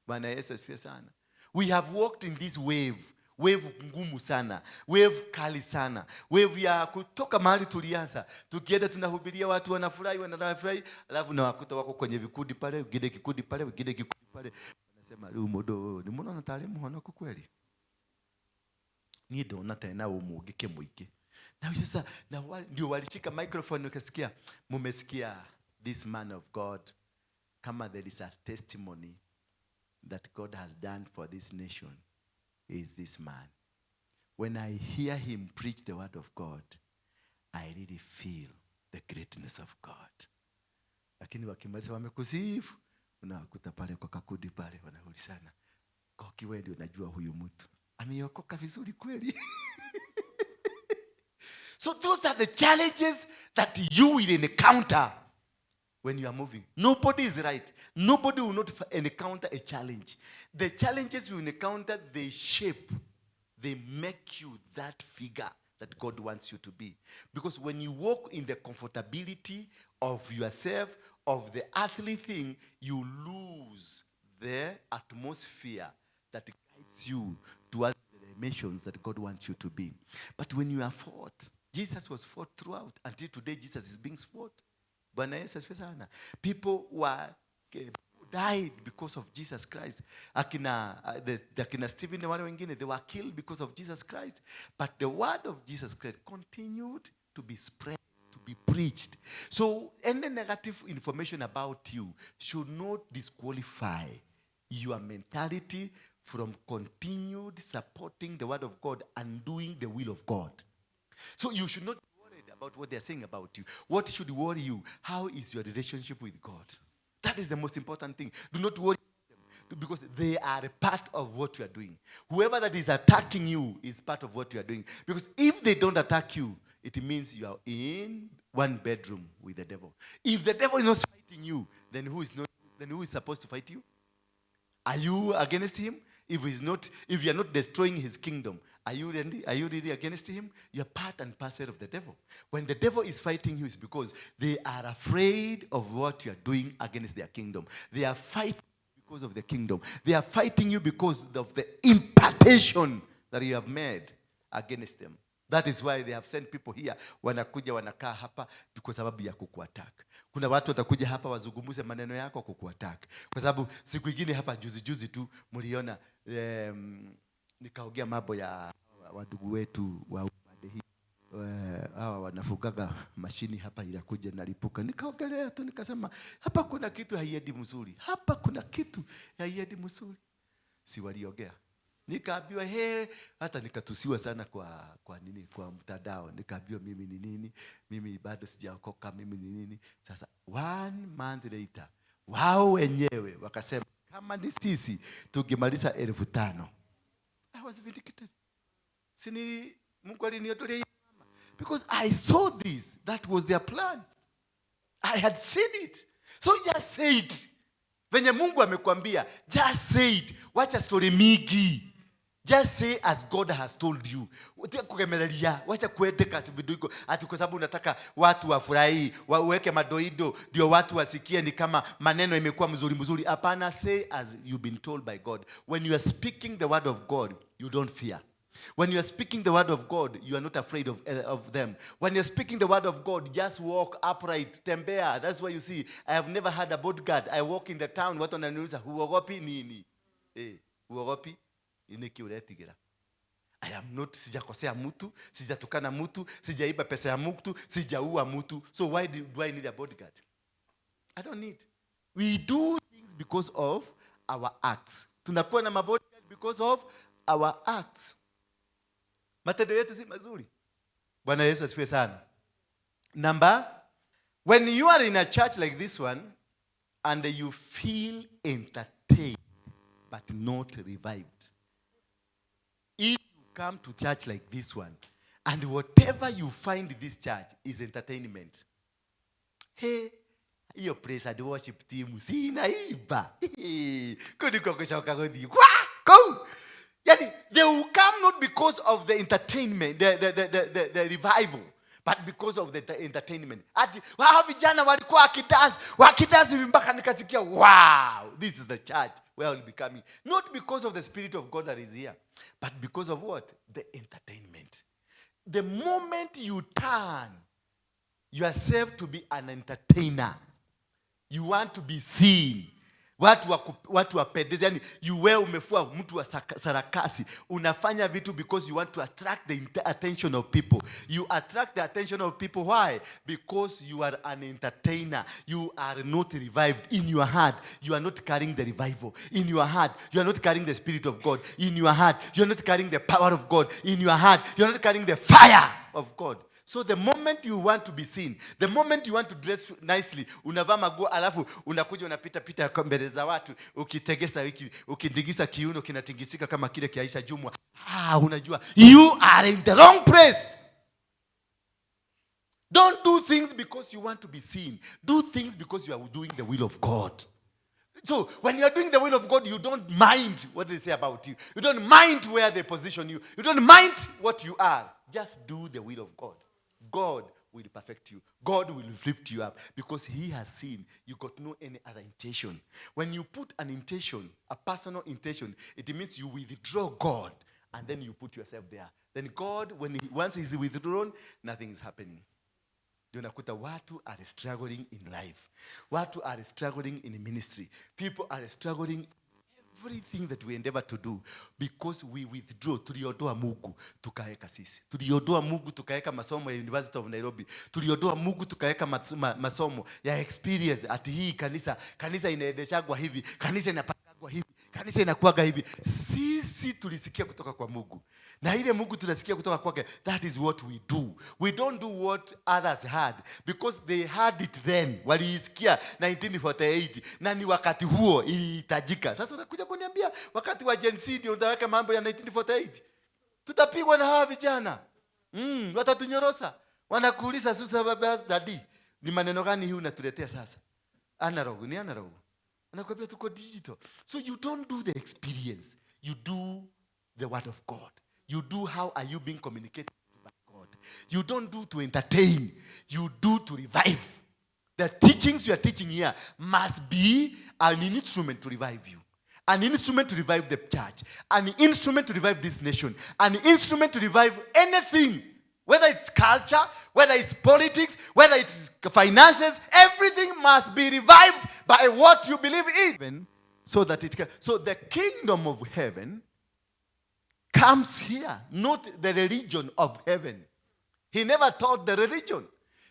Bwana Yesu asifiwe sana. We have walked in this wave, wave ngumu sana, wave kali sana, wave ya kutoka mahali tulianza, tukienda tunahubiria watu wanafurahi, wanafurahi, alafu nawakuta wako kwenye vikundi pale, wengine kikundi pale, wengine kikundi pale, wanasema rĩu mũndũ ũyũ nĩ mũrona tarĩ mũhonoku kweli? Niĩ ndona tena ũmũngĩ mũingĩ na sasa na ndio walishika microphone, ukasikia, mumesikia this man of God, kama there is a testimony that God has done for this nation is this man. When I hear him preach the word of God, I really feel the greatness of God. Lakini wakimaliza wamekusifu, unawakuta pale kwa kakundi pale wanaulizana, Koki, wewe ndio unajua huyu mtu ameokoka vizuri kweli? So those are the challenges that you will encounter when you are moving. Nobody is right. Nobody will not encounter a challenge. The challenges you encounter, they shape, they make you that figure that God wants you to be. Because when you walk in the comfortability of yourself, of the earthly thing, you lose the atmosphere that guides you towards the dimensions that God wants you to be. But when you are fought, Jesus was fought throughout. Until today, Jesus is being fought. Bwana Yesu asifiwe sana. People were died because of Jesus Christ. Akina Stephen na wale wengine, they were killed because of Jesus Christ. But the word of Jesus Christ continued to be spread, to be preached. So any negative information about you should not disqualify your mentality from continued supporting the word of God and doing the will of God. So you should not be worried about what they're saying about you. What should worry you? How is your relationship with God? That is the most important thing. Do not worry them because they are a part of what you are doing. Whoever that is attacking you is part of what you are doing. Because if they don't attack you, it means you are in one bedroom with the devil. If the devil is not fighting you, then who is not? Then who is supposed to fight you? Are you against him? If he's not, if you are not destroying his kingdom, are you really against him? You are part and parcel of the devil. When the devil is fighting you, it's because they are afraid of what you are doing against their kingdom. They are fighting because of the kingdom. They are fighting you because of the impartation that you have made against them. That is why they have sent people here, wanakuja wanakaa hapa kwa sababu ya kukuattack. Kuna watu watakuja hapa wazungumze maneno yako kukuattack. Kwa sababu siku ingine hapa juzi juzi tu mliona nikaongea mambo ya wadugu wetu wa upande hii, hawa wanafugaga mashini hapa inakuja nalipuka, nikaongelea tu nikasema hapa kuna kitu haiendi mzuri, hapa kuna kitu haiendi mzuri. Si waliongea, nikaambiwa he, hata nikatusiwa sana kwa nini, kwa mtandao, nikaambiwa mimi ni nini, mimi bado sijaokoka, mimi ni nini. Sasa one month later wao wenyewe wakasema kama ni sisi tungemaliza 5,000. I was vindicated. Sini Mungu aliniondolea hiyo mama. Because I saw this, that was their plan. I had seen it. So just say it. Venye Mungu amekwambia, just say it. Wacha story mingi. Just say as God has told you. Wacha kugemereria, wacha kuendeka ati vitu ati kwa sababu unataka watu wafurahi, waweke madoido ndio watu wasikie ni kama maneno imekuwa mzuri mzuri. Hapana, say as you've been told by God. When you are speaking the word of God, you don't fear. When you are speaking the word of God, you are not afraid of them. When you're speaking the word of God, just walk upright, tembea. That's why you see, I have never had a bodyguard. I walk in the town, watu wananiuliza, huogopi nini? Eh, huogopi? Niki uretigĩra? I am not, sijakosea mtu, sijatukana mtu, sijaiba pesa ya mtu, sijaua mtu. So why do I need a bodyguard? I don't need. We do things because of our acts. Tunakuwa na mabodyguard because of our acts. Matendo yetu si mazuri. Bwana Yesu asifiwe sana. Number, when you are in a church like this one and you feel entertained but not revived. If you come to church like this one And whatever you find in this church is entertainment. Hey, hiyo praise and worship team si inaimba. Kuu ndiko kucoka guthii kwa kuu. Yani, they will come not because of the entertainment, the revival, but because of the entertainment. Ati wao vijana walikuwa wakidance, wakidance hivi mpaka nikasikia, wow, this is the church where I will be coming. Not because of the Spirit of God that is here, but because of what? The entertainment. The moment you turn yourself to be an entertainer, you want to be seen, watu wapendeze, yani you wewe umefua mtu wa sarakasi, unafanya vitu because you want to attract the attention of people. You attract the attention of people. Why? Because you are an entertainer. You are not revived in your heart. You are not carrying the revival in your heart. You are not carrying the Spirit of God in your heart. You are not carrying the power of God in your heart. You are not carrying the fire of God. So the moment you want to be seen, the moment you want to dress nicely, unavaa maguo alafu unakuja unapita pita kwa mbele za watu ukitegesa wiki, ukitingiza kiuno kinatingisika kama kile kia Aisha Jumwa. Ah, unajua you are in the wrong place. Don't do things because you want to be seen. Do things because you are doing the will of God. So when you are doing the will of God, you don't mind what they say about you. You don't mind where they position you. You don't mind what you are. Just do the will of God. God will perfect you. God will lift you up because he has seen you got no any other intention. When you put an intention, a personal intention, it means you withdraw God and then you put yourself there. Then God, once he's withdrawn, nothing is happening. Ndio nakuta watu are struggling in life. Watu are struggling in ministry. People are struggling everything that we endeavor to do because we withdraw. Tuliondoa Mungu tukaweka sisi. Tuliondoa Mungu tukaweka masomo ya University of Nairobi. Tuliondoa Mungu tukaweka masomo ya experience. Ati hii kanisa inaendeshagwa hivi, kanisa inapangwa hivi, kanisa inakuwaga hivi. Sisi tulisikia kutoka kwa Mungu, na ile Mungu tunasikia kutoka kwake, that is what we do. We don't do what others had because they had it then. Waliisikia 1948 na ni wakati huo ilihitajika. Sasa unakuja kuniambia wakati wa Gen Z ndio utaweka mambo ya 1948? Tutapigwa na hawa vijana, watatunyorosa. Wanakuuliza, "Susa baba, daddy, ni maneno gani hii unatuletea sasa? Analog ni analog." Anakuambia tuko digital. So you don't do the experience. You do the word of God. You do how are you being communicated by God. You don't do to entertain. You do to revive. The teachings you are teaching here must be an instrument to revive you. An instrument to revive the church. An instrument to revive this nation. An instrument to revive anything. Whether it's culture, whether it's politics, whether it's finances, everything must be revived by what you believe in. So that it can. So the kingdom of heaven comes here, not the religion of heaven. He never taught the religion.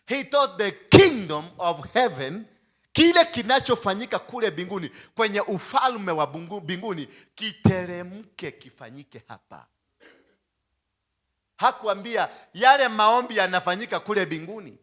He taught the kingdom of heaven. Kile kinachofanyika kule mbinguni kwenye ufalme wa mbinguni kiteremke kifanyike hapa. Hakuambia yale maombi yanafanyika kule mbinguni.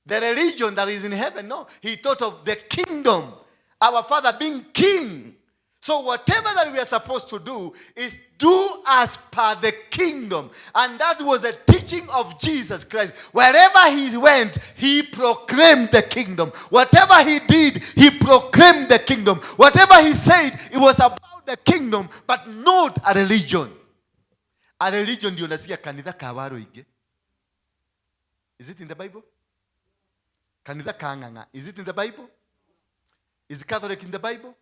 The religion that is in heaven, no. He taught of the kingdom. Our Father being king. So whatever that we are supposed to do is do as per the kingdom. And that was the teaching of Jesus Christ. Wherever he went, he proclaimed the kingdom. Whatever he did, he proclaimed the kingdom. Whatever he said, it was about the kingdom, but not a religion. A religion ndio nasikia kanitha ka Waruinge. Is it in the Bible? Kanitha ka Ng'ang'a. Is it in the Bible? Is Catholic in the Bible?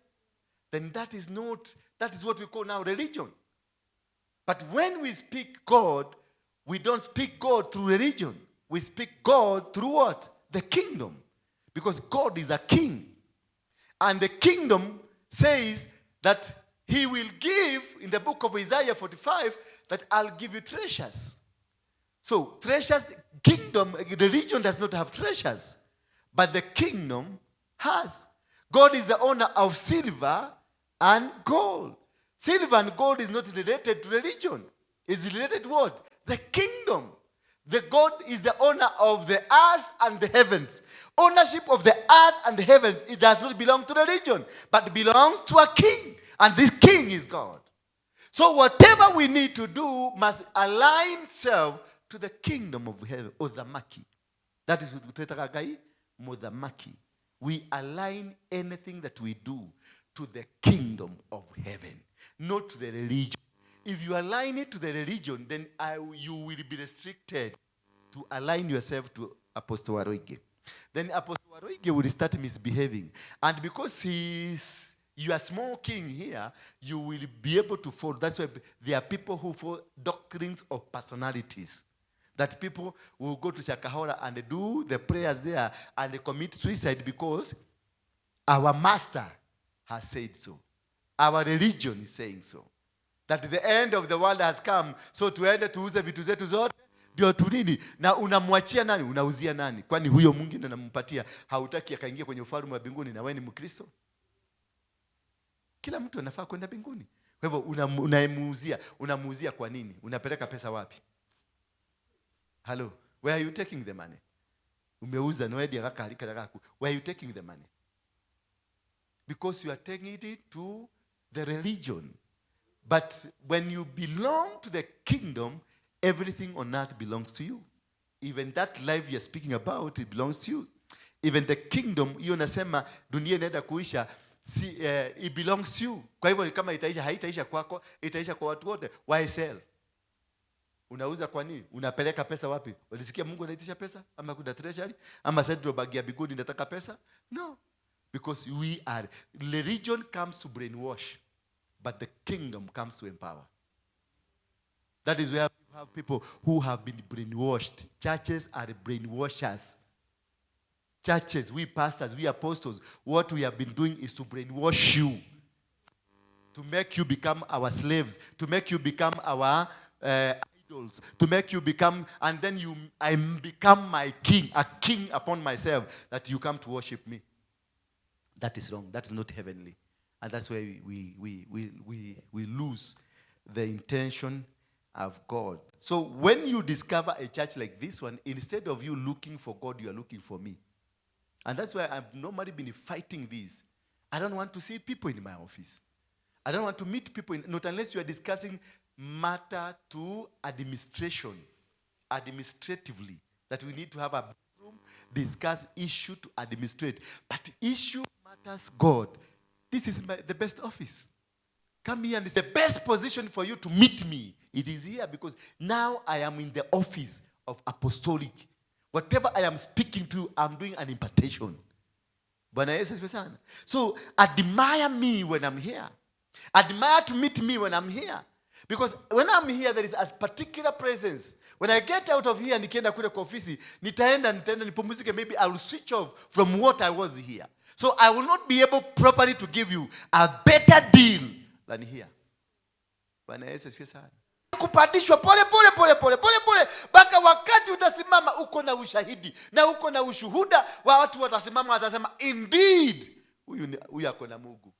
Then that is not, that is what we call now religion. But when we speak God, we don't speak God through religion. We speak God through what? The kingdom. Because God is a king. And the kingdom says that he will give, in the book of Isaiah 45, that I'll give you treasures. So treasures, kingdom, religion does not have treasures. But the kingdom has. God is the owner of silver and gold. Silver and gold is not related to religion. It's related to what? The kingdom. The God is the owner of the earth and the heavens. Ownership of the earth and the heavens, it does not belong to religion, but belongs to a king. And this king is God. So whatever we need to do must align itself To the kingdom of heaven, uthamaki. That is twetaga Ngai muthamaki. We align anything that we do to the kingdom of heaven, not to the religion. If you align it to the religion, then you will be restricted to align yourself to Apostle Waruinge. Then Apostle Waruinge will start misbehaving. And because he is your small king here, you will be able to follow. That's why there are people who follow doctrines of personalities. That people will go to Shakahola and do the prayers there and they commit suicide because our master has said so. Our religion is saying so. That the end of the world has come, so tuende tuuze vitu zetu zote ndio tunini. Na unamwachia nani? Unauzia nani? Kwani huyo mwingine unampatia, hautaki akaingia kwenye ufalme wa mbinguni na wewe ni Mkristo? Kila mtu anafaa kwenda mbinguni. Kwa hivyo unamuuzia, unamuuzia kwa nini? Unapeleka pesa wapi? Hello, where are you taking the money? Umeuza na wewe gakari gaku. Where are you taking the money? Because you are taking it to the religion. But when you belong to the kingdom, everything on earth belongs to you. Even that life you're speaking about, it belongs to you. Even the kingdom, hiyo nasema dunia inaenda kuisha, si, it belongs to you. Kwa hivyo kama itaisha, haitaisha kwako, itaisha kwa watu wote. Why sell? Unauza kwa nini? Unapeleka pesa wapi? Ulisikia Mungu anaitisha pesa? Ama kuna treasury? Ama central bank ya mbinguni inataka pesa? No. Because religion comes to brainwash, but the kingdom comes to empower. That is where we have people who have been brainwashed. Churches are brainwashers. Churches, we pastors, we apostles, what we have been doing is to brainwash you, to make you become our slaves, to make you become our idols, to make you become, and then you, I become my king, a king upon myself, that you come to worship me. That is wrong. That is not heavenly. And that's where we lose the intention of God. So when you discover a church like this one, instead of you looking for God, you are looking for me. And that's why I've normally been fighting this. I don't want to see people in my office. I don't want to meet people, not unless you are discussing matter to administration, administratively, that we need to have a room, discuss issue to administrate. But issue matters God. This is the best office. Come here and it's the best position for you to meet me. It is here because now I am in the office of apostolic. Whatever I am speaking to, I'm doing an impartation. Bwana Yesu asifiwe sana. So admire me when I'm here. Admire to meet me when I'm here. Because when I'm here, there is a particular presence. When I get out of here, nikienda kule kwa ofisi, nitaenda nipumzike, maybe I will switch off from what I was here. So I will not be able properly to give you a better deal than here. Bwana Yesu asifiwe sana. Kupandishwa pole pole pole pole pole pole mpaka wakati utasimama uko na ushahidi na uko na ushuhuda wa watu watasimama watasema indeed huyu ako na Mungu.